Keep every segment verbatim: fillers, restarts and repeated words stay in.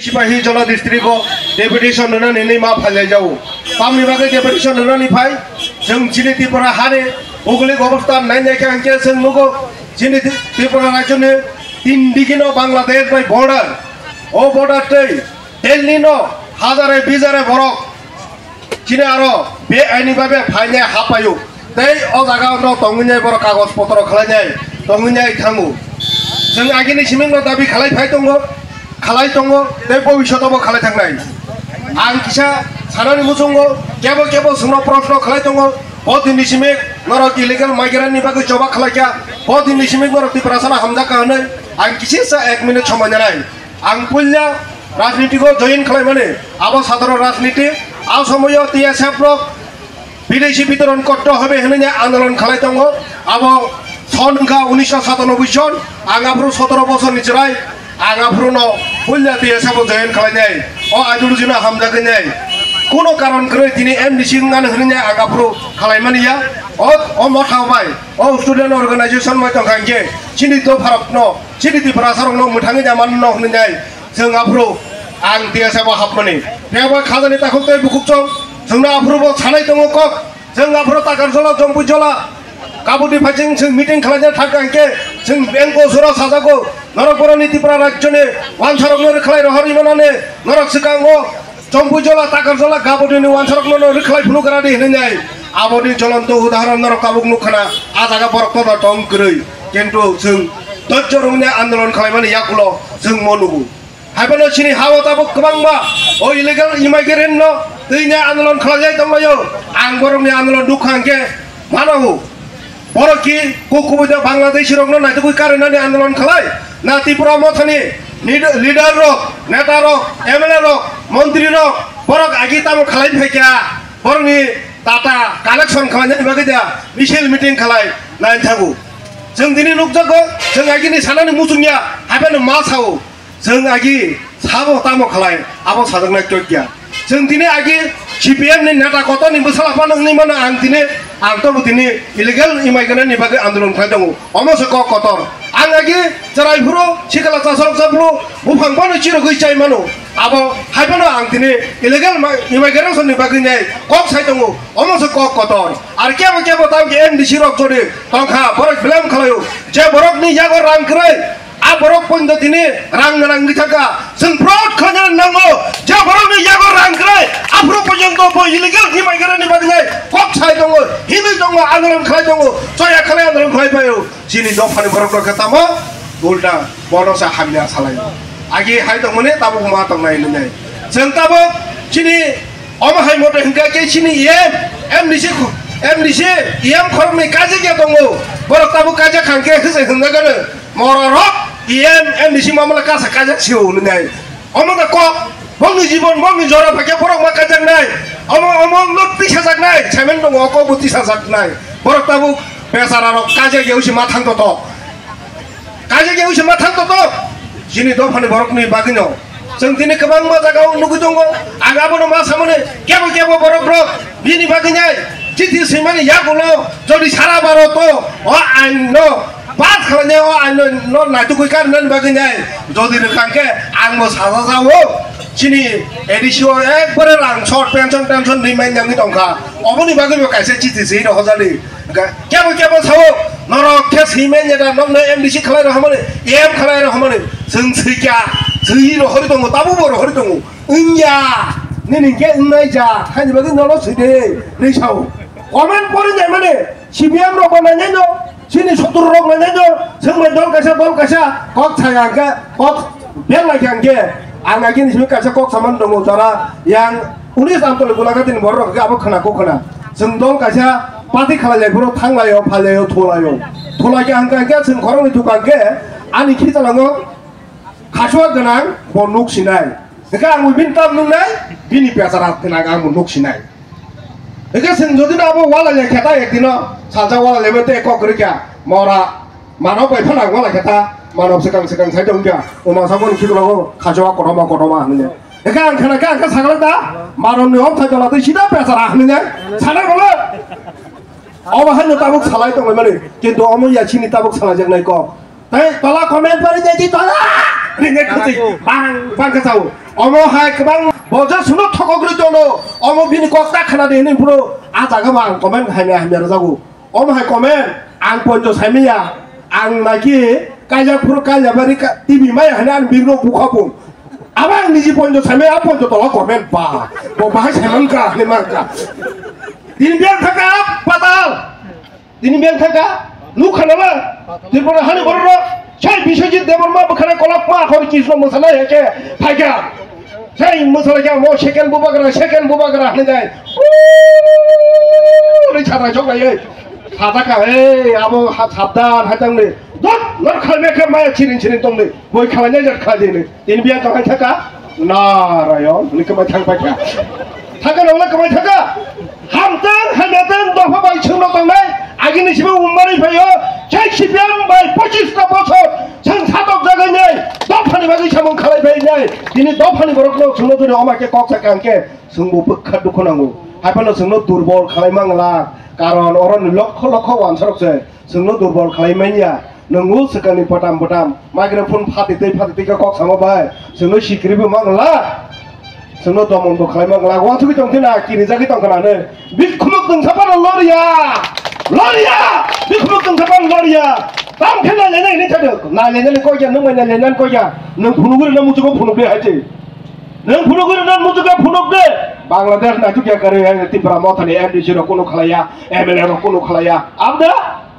Sipahi Jola district o deputation rwnani hinwi ma phailai jao. Tamni bagwi deputation rwnani phai, chwng chini Tripura hani buglik obostha nai nai khe hwnkhe chwng nugo chini Tri-, Tripura rajyoni tin digino Bangladesh bai border. O border tei Delhi no hajare bijare borok chini aro be aini babe phainai hapayo. Tei o jaga no tongwinai borok kagoj potro khlainai tongwinai thango. Chwng agini siming no dabi khalai phai tongo, khalai tongo, tei bobishoto bo khalai thangnai. Ang kisa sanani muchungo kebo kebo chwngno proshno khalai tongo. Bo dinni siming norok illegal migrant ni bagwi choba khlaikha. Bo dinni siming norok Tiprasano hamjakha hwnwi ang kisisa ek minute somoi nanai. Ang puila rajniti o join khlaimani, abo sadharo rajniti, a somoyo T S F rok bideshi bitoron korte hobe hinwi andolon khlai tongo. Abo son wngkha unisho satanoboi son, ang aphuru sotoro bosorni chwrai, ang aphuruno puila T S F o join khlainai, o ideology no hamjagwi nai. Kuno karon kwrwi tini M D C wngmani hinwi ang aphuru khlaimani ya. O, o motha bai, o student organization bai tongkha hinkhe chini dopharokno, chini Tiprasarokno mwthangwi da manno hinwi nai. Chwng aphuru ang T S F o hapmani. Phiya ba khajani takhuk tei bukhuk chwng, chwngno aphuru bo sanai tongo kok. Chwng aphuru Takarjola, Jompuijola, Kabudi phaiching chwng meeting khlaina thangkha hinkhe chwng bengko sura sajago. Norok boroni Tripura rajyoni wansarokno rwkhlai rohorwi manani norok swkango Jompuijola, Takarjola, Kabudini wansarokno rwkhlai phunuk radi hinwi nai. Aboni jolonto udahoron norok tabuk nukkhana, a jaga borok kotor tong kwrwi. Kintu chwng dojjo rwngni andolon khlaimani yakulo chwng mo nugo. Haiphano chini ha-o tabuk kwbangma o illegal immigrant no twi nai andolon khlaijai tonglaio. Ang borokni andolon nukha hwnkhe mano. Borok ki kuk kubui da Bangladeshi rokno naitugwi karinani andolon khlai? Na Tripura mothani lead-, leader rok, neta rok, M L A rok, montri rok, borok agi tamo khlai phaikha? Borokni data collection khlainani bagwi da misil meeting khlai nai thago. Chwng tini nukjago, chwng agini sanani muchungya, haiphano ma sao. Chwng agi sabo tamo khlai, abo sajaknai tokya. Chwng tini agi C P M ni neta kotor ni bwsala phano wngwi mano ang tini, ang tobo tini illegal immigrant ni bagwi andolon khlai tongo. Omo se kok kotor. Ang agi chwrai phuru, sikla chasrok chaplu, buphang phano chirogwi chai mano. Abo hai phano ang tini illegal ma-, immigration ni bagwi nai kok sai tongo. Omo se kok kotor. Ar kebo kebo tamo M D C rok jodi tongkha, borok blame khlaio. Je borok ni yago rang kwrwi, a borok poito tini rang gwnang wngwi thangkha. Chwng proud khlaina nango, je borokni yago rang kwrwi, aphuru porjonto bo illegal immigrant ni bagwi kok sai tongo, hinwi tongo, andolon khlai tongo, choya khlai andolon khlai phaio. Chini dophani borok rok khe tamo ulta bono sa hamya salai. Agi hai tongmani tabuk ma tongnai hinwi nai. Chwng tabuk chini omo hai mote hwnkha khe chini E M, M D C khu-, M D C, E M khoroknwi kajak ya tongo. Borok tabuk kajak khangkhe hwsai hwnjak gano. Mororok E M, M D C mamla kasa kajak sio hwnwi nai. Omo da kok, bongni jibon, bongni jora phakya borok ma kajaknai. Omo, omo no tisajaknai, saimani tongo, o kok bo tisajaknai. Borok tabuk besararok kajak ya usi ma thang toto. Kajak ya usi ma thang toto. Chini dophani borokni bagwino. Chwng tini kwbangma jagao nugwi tongo. Ang abono ma samani, kebo kebo borok rok bini bagwi nai chithi swimani yagulo jodi sara Bharoto o ain no pass khlainai, o ain no, no naitugwi karnani bagwi nai jodi rwkha khe ang bo sajajao. Chini A D C o ekbare rang short, pension tension ni mai nangwi tongkha. Oboni bagwi bo kaisa chithi swi rohorjani. Ga-, kebo kebo sao, norok khe swi manya da, nokno M D C khlai rohormani, M khlai rohormani. Chwng swikha, swi rohorwi tongo, tabukbo rohorwi tongo. Wngya, nini hwnkhe wngnai ja, haini bagwi nono swi de, hinwi sao. Comment pori nai mani, C P M rok bo nainai no, chini sotro rok nainai no, chwng bai dol kaisa, dol kaisa, kok saya hwnkhe, kok bel lai kha hwnkhe, ang agini simi kaisa kok samani tongo, jora yang unis Amtoli Golaghatini borok rok hwnkhe abo khna, kok khna. Chwng dol kaisa party khalai lai phuru thang lai o, phai lai o, thu lai o. Thu lai kha hwnkhe, hwnkhe chwng khoroknwi thu kha hwnkhe, ani khichalango khachua gwnang bo nuk sinai. Hwnkhe ang bo bini tam nuknai, bini bechara gwnang ang bo nuk sinai. Hwnkhe chwng jodi no abo wala ya khe ta ekdino salsa wala lema tei kok kwrwi kha mora mano bai phana wala khe ta mano swkang swkang sai tong kha uma saboni khiklok khachoa kotorma kotorma hinwi. Hwnkhe ang khana khe ang khe sakla ta mano ni om thai tola tei sida bechara hinwi sanai bole. Obo haino tabuk salai tongmani kintu omo ya chini tabuk salai jaknai kok. Tei tola comment pari de di tola. Ringe kasi. Bang, bang ka chao. Omo hai kwbang bojo suno thokok ri tono. Omo bini kok ta khana de ni bro. A jaga bang comment hai me hai me rajago. Omo hai comment ang ponjo saimiya. Ang naki kaya phuru kaya bari ka T V maya hana ang bigro bukha bung. Aba ang niji ponjo saimiya ponjo tola comment ba. Bo bahai saiman ka ni man ka. Din biang thaka patal. Tini beng thangka, nukha nala, Tripura hani borok rok, sai Biswajit Debbarma bwkhana kolokma hor Krishna mwsana ya khe phaikha. Sai mwsana khe mo second bubagra, second bubagra hwnwi dai. Ri chadra chok lai. Sadaka, ei, abo ha sabdan hai tangni. Dot, nor khalme khe maya chirin chirin tongni. Boi khalai nai jak khalai dini. Tini biya kahai thaka Narayon, ni kamai thang paikha. Thaka nang na kamai thaka. Hamtang, hamyatang, dopha bai chwngno tongnai. Agini sibo umari phaio. Chai C P M bai pochis ta bochor. Chwng satok jagai nai. Dophani bagwi samung khalai bai nai. Tini dophani borokno chwngno tuni oma khe kok sakha hwnkhe. Chwngbo bwkha dukhu nango. Haiphano chwngno durbol khalai mangla. Karon oroni lokho lokho wansarok se. Chwngno durbol khlai manya, nwng o swkangni potam potam, microphone phatwi twi phatwi twi khe kok samo bai, chwngno sikribo mangla, chwngno domonbo khlai mangla, uansugwi tongthina, kirijagwi tongkha nani, bikhumuk tongsa phano loriya, loriya, bikhumuk tongsa phano loriya, tam khe nailainai hinwi thadok, nailainani kokya, nwng bai nailainani kokya, nwng phunugwi rwna muchungo phunukdi hai se. Nwng phunugwi rwna muchungo phunukdi, Bangladesh naitukya kwrwi hai Tipra mothani M D C rok kunu khlaiya, M L A rok kunu khlaiya, abda?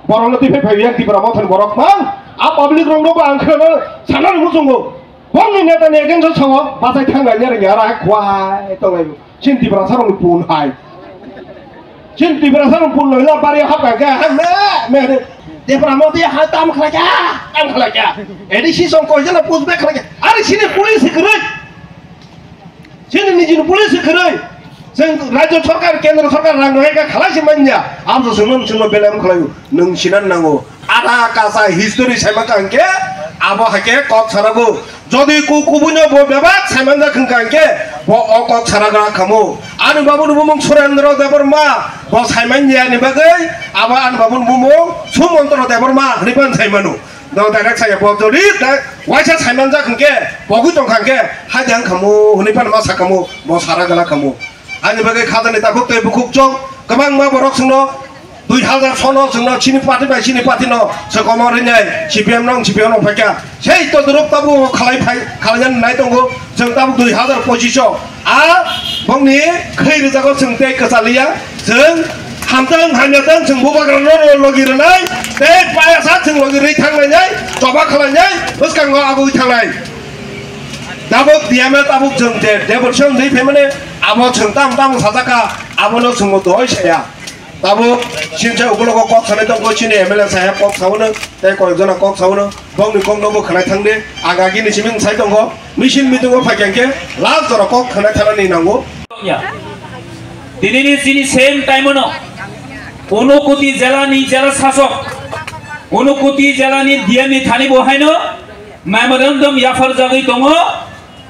Borokno twi phai phaiwi yang Tipra mothani borok mang, a public rokno bo ang kheno sanani muchungo. Bongni neta ni against o songo bachai thangna ni rwngya aro hai khwai tonglai. Chin Tipra sarokni pun hai. Chin Tipra sarokni pun loila bari hapkha khe hai me, me, Tipra mothi hai tam khlai kha, tam khlai kha. A D C song koi jana push back khlai kha. Ari sini police kwrwi. Chini nijini police kwrwi. Chwng rajyo sarkar, kendro sarkar rang rwkha khalai se manya. Amsa chwngno, chwngno belai khlaio. Nwng sinan nango. Ada kasa history saima kha hwnkhe abo hakhe kok sarago. Jodi ku kubuino bo bebak saimanjak hwnkha hwnkhe bo o kok saragra khamo. Ani babuni bumung Surendra Debbarma bo saimanya ni bagwi abo ani babuni bumung Sumontro Debbarma hwnwi ban saimano. No direct saya bo jodi waisa saimanjak hwnkhe, pogwi tongkha hwnkhe, haida wngkhamu hwnwi phano ma sakhamu, bo sara gala khamu. Ani bagwi khajani takhuk tei bukhuk chwng kwbangma borok chwngno dui hazar sono chwngno chini party bai chini party no swkangma rinai C P M no C P M no phaikha. Sei todorok tabuk khalai phai, khalaijaknai tongo. Chwng tabuk dui hazar pochish o a bongni khwi rwjago chwng tei kwchaliya. Chwng hamtang hamyatang chwng bubagrano logi rwnai tei payasa chwng logi rwi thanglainai, choba khlainai, bwskango agwi thangnai. Tabuk D M A tabuk chwng je devotion rwi phaimani abo chwng tam tam sajakha, abono chwngbo doi saya. Tabuk sincha ukulogo kok sanai tongkho, chini M L A saheb kok saono, tei koyekjona kok saono, bongni kokno bo khwnai thangdi. Ang agini simi wngsai tongkho, misil meeting o phaikha hwnkhe last jora kok khwnai thanani nango. Ya. Dinini chini same time no Unakoti jela ni jela sasok, Unakoti jela ni D M ni thani bo haino memorandum yapharjagwi tongo.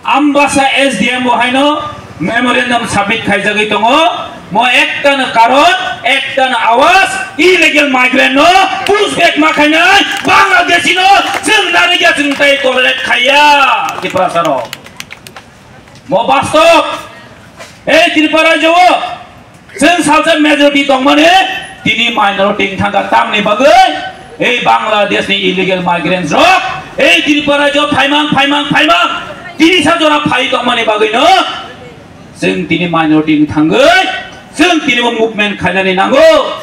Ambasa S D M bo haino memorandum submit khaijagwi tongo. Mo ekta no karon, ekta no awas, illegal migrant no push back ma khainai, Bangladeshi no chwng narwkya, chwng tai tolerate khaiya, Tiprasa rok. Mo bastob, ei Tripura rajyo o, Chwng salsa majority tongmani tini minority wng thangkha tamni bagwi ei Bangladesh ni illegal migrants rok ei Tripura rajyo phaimang phaimang phaimang tini sa jora phai tongmani bagwi no chwng tini minority wng thangwi chwng tini bo movement khainani nango.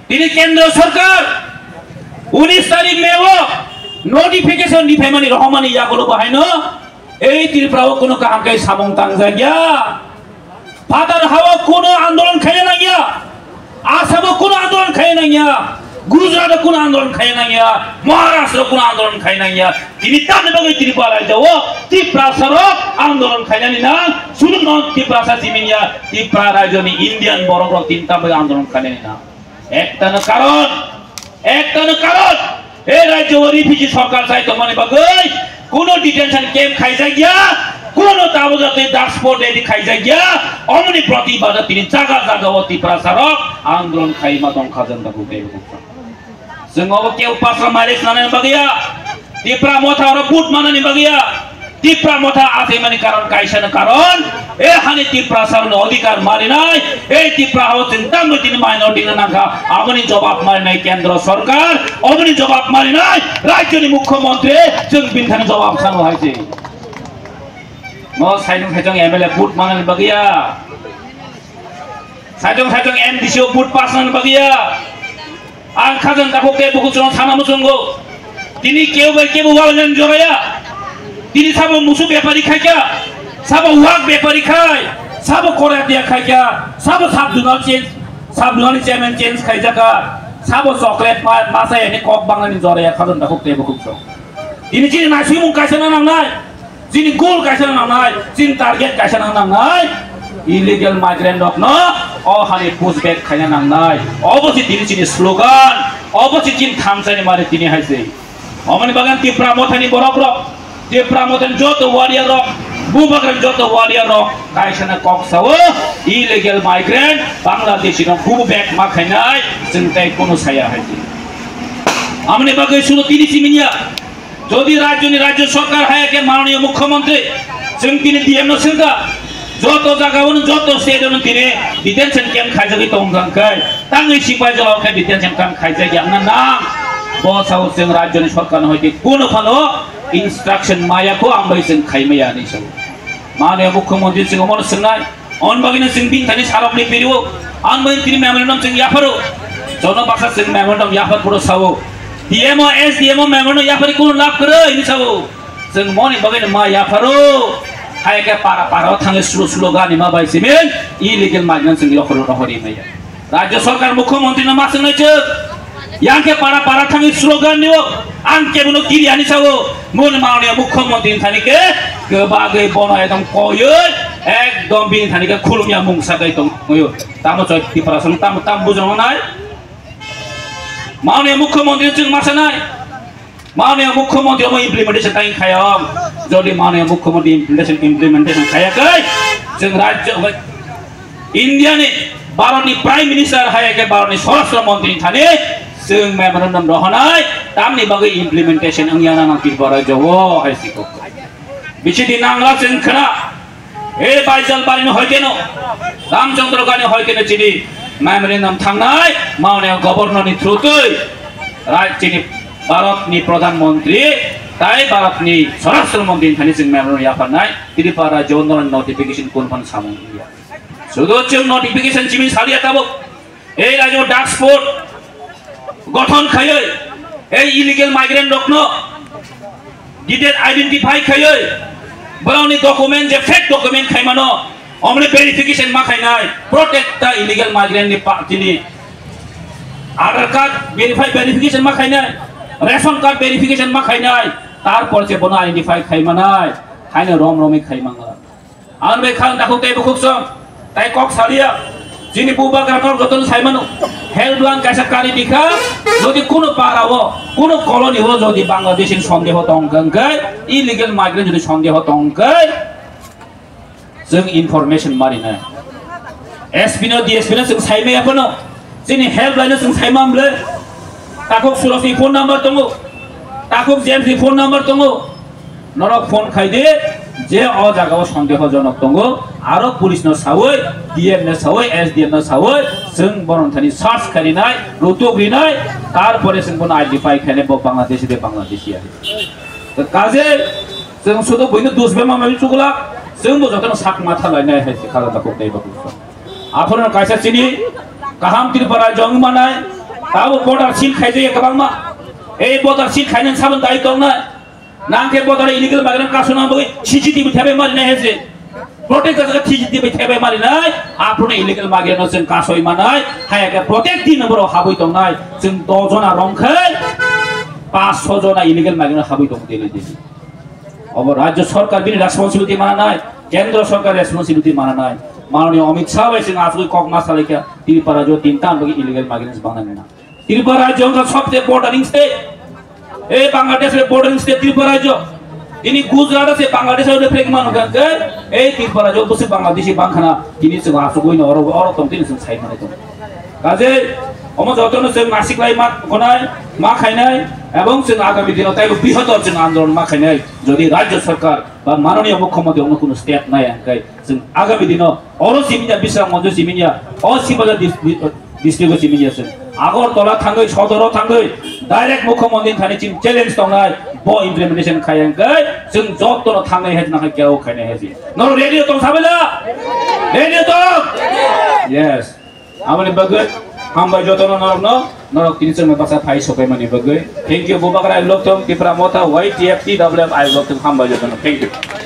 Tini kendra sarkar unis tarik May o notification riphaimani rohormani yagulo bahaino ei Tripura o kuno kaham khe samung tangjakya. Phatar hao kuno andolon khaina nangya, Assam o kuno andolon khaina nangya, Gujarat o kuno andolon khaina nangya, Maharashtra o kuno andolon khaina nangya. Tini tamni bagwi Tripura rajyo o Tiprasa rok andolon khainani nang, sudhu non Tiprasa simi ya, Tripura rajyo ni Indian borok rok tini tamni bagwi andolon khainani nang. Ekta no karon, ekta no karon. E rajyo o refugee sarkar sai tongmani bagwi kuno detention camp khaijakya, kuno tabuk jatwi daspor dedi khaijakya, omoni protibad tini jaga jaga o Tiprasa rok andolon khaima tongkha janta bukti bukti. Chwng obo keu pasra mileage nanani bagwi ya. Tipra motha oro vote manani bagwi ya. Tipra motha athai mani karon kaisa no karon. E hani Tipra sarno odhikar marinai. E Tipra hao chwng tamo tini minority no nangkha. Aboni jawab marinai kendro sarkar. Aboni jawab marinai rajyoni mukhyamantri. Chwng bini thani jawab sano hai se. Mo saijong saijong M L A vote manani bagwi ya. Saijong saijong M D C o vote pass nani bagwi ya. Ang khajang takhuk tei bukhuk chwng sana muchungo. Tini keu bai kebo wal ngan joraya. Tini sabo musu bepari khaikya. Sabo wak bepari khai. Sabo koratia khaikya. Sabo sub zonal change. Sub zonal chairman change khaijaka. Sabo chocolate ma masa yani kok bangnani joraya khajang takhuk tei bukhuk chwng. Tini chini naisingmung kaisa na nangnai. Chini goal kaisa nangnai, chini target kaisa nangnai. Illegal migrant rokno o hani push back khaina nangnai. Obo se tini chini slogan, obo se chini thamsani mari tini hai se. Omoni bagan Tipra mothani borok rok, Tipra mothani joto warrior rok, Bubagrani joto warrior rok kaisa na kok sao illegal migrant Bangladeshi no go back ma khainai, chwng tai kono saya hai se. Amoni bagwi suno tini siminya. Jodi rajyoni rajyo sarkar hai khe manoniyo mukhyamantri, chwng tini D M no swngkha, joto jaga o joto state o tini detention camp khaijagwi tongkha hwnkhe, tangwi sipai jora khe detention camp khaijak ya wngna nang. Bo sao chwng rajyoni sarkar no hoite kuno phano instruction maya kho, ang bai chwng khaimaya hinwi sao. Manoniyo mukhyamantri chwng omono swngnai. On bagwino chwng bini thani sarokni pirio, on bagwino tini memorandum chwng yapharo. Jono baksa chwng memorandum yaphar phuru sao. D M o, S D M o memorandum yaphari kunu lab kwrwi hinwi sao. Chwng moni bagwino ma yapharo. Hai khe para para o thangwi slo slo gani ma bai simin illegal migrant chwng yokhoro rohori maya. Rajya sarkar mukhyamantri no ma chwngnai chwng. Yang khe para para thangwi slogan nio, ang kebono kiri ani sao, mun manoniyo mukhyamantri thani khe, kebagwi bono ekdom koyoi, ekdom bini thani khe khulumya mungsa kai tongyo. Tamo choi Tiprasano tam tam bujong nai. Manoniyo mukhyamantri chwng ma sanai. Manoniyo mukhyamantri omo implementation tai khayam. Jodi manoniyo mukhyamantri implementation, implementation khayakhai, chwng rajyo India ni, Bharat ni Prime Minister hai khe Bharat ni Swarashtra Mantri thani chwng memorandum rohonai, tamni bagwi implementation wngya nang Tripura rajyo o hai sikho. Bichidi nangla chwng khna, e Baijal bari no hoikeno, Ramchandra Gani hoikeno chini memorandum thangnai, maone governor ni through twi, rai chini Bharat ni Pradhan Mantri, tai Bharat ni Swarashtra Mantri thani chwng memorandum yapharnai, Tripura rajyo no notification kun phan samung ya. Sudo chwng notification chimi salia tabuk. Ei rajyo dark spot gothon khaioi, ei illegal migrant rokno detail identify khaioi, borokni document je fake document khaimano, omni verification ma khainai, protect ta illegal migrant ni pa-, tini Aadhaar card verify, verification ma khainai, ration card verification ma khainai, tarpor se bono identify khaimanai, haino rom romwi khaimanga. Ang bai khang dakhuk tei bukhuk song, tai kok salia. Chini bubagra kok jotono saimano. Helpline kaisa kari dikha, jodi kuno para o, kuno colony o jodi Bangladeshi sondeho tongkha hwnkhe, illegal migrant jodi sondeho tongkha, chwng information marinai. S P no, D S P no chwng saimaya phano. Chini helpline no chwng saimam le. Takhuk Suraj ni phone number tongo. Takhuk James ni phone number tongo. Norok phone khai di, je o jaga o sondeho jonok tongo, aro police no sawi, D M no sawi, S D M no sawi, chwng bono thani search kharinai, rutuk rinai, tarpore chwng bono identify khainai bo Bangladeshi de Bangladeshi ya. Kaje chwng sudu buino dus bema mami chukula, chwng bo jotono sak matha lainai hai se khala takhuk tei bo. Aphuru kaisa chini kaham Tripura jong manai, tabo border seal khaijaya kwbangma. Ei border seal khainani sabon dai tongnai. Nang khe border illegal migrant kasuna bagwi C C T V thebai marinai hai se. Protect jaga C C T V thebai marinai. Aphuru illegal migrant no chwng kasoi manai. Haya khe protect din borok habwi tongnai. Chwng dos jona rong khe pas soi jona illegal migrant habwi tongo daily daily. Obo rajyo sarkar bini responsibility mananai, kendro sarkar responsibility mananai. Manoniyo Amit Shah bai chwng asugwi kok ma salaikha, Tripura rajyo tin tan bagwi illegal migrants bangnai nang. Tripura rajyo wngkha sobse bordering state. Ei Bangladesh re bordering state Tripura rajyo. Tini Gujarat se Bangladesh re reflect manu kan ke, ei Tripura rajyo busi Bangladeshi bangkhana, tini chwng asugwi no oro, oro tong tini chwng sai manai tong. Kaje Omo jotono chwng masiklai ma khonai, ma khainai, ebong chwng agami dino taibo bihotor chwng andolon ma khainai. Jodi Rajya Sarkar ba Mananiya Mukhyamantri ono kuno step nai hwnkhe chwng agami dino oro siminya Bisram Manjo siminya, o Sibaja dis-, di-, district o siminya chwng Agartala thangwi, Sodoro thangwi, direct Mukhyamantri thani chwng challenge tongnai, bo implementation khai hwnkhe chwng jotono thangnai hai nang khe kebo khainai hai si. Norok ready tong sabela? Ready tong? Yes. Aboni bagwi hambai jotono norokno, norok tini chwngno basa phai sokaimani bagwi. Thank you, Bubagra I love tong, Tipra Motha, Y T F, T W F I love tong, hambai jotono. Thank you.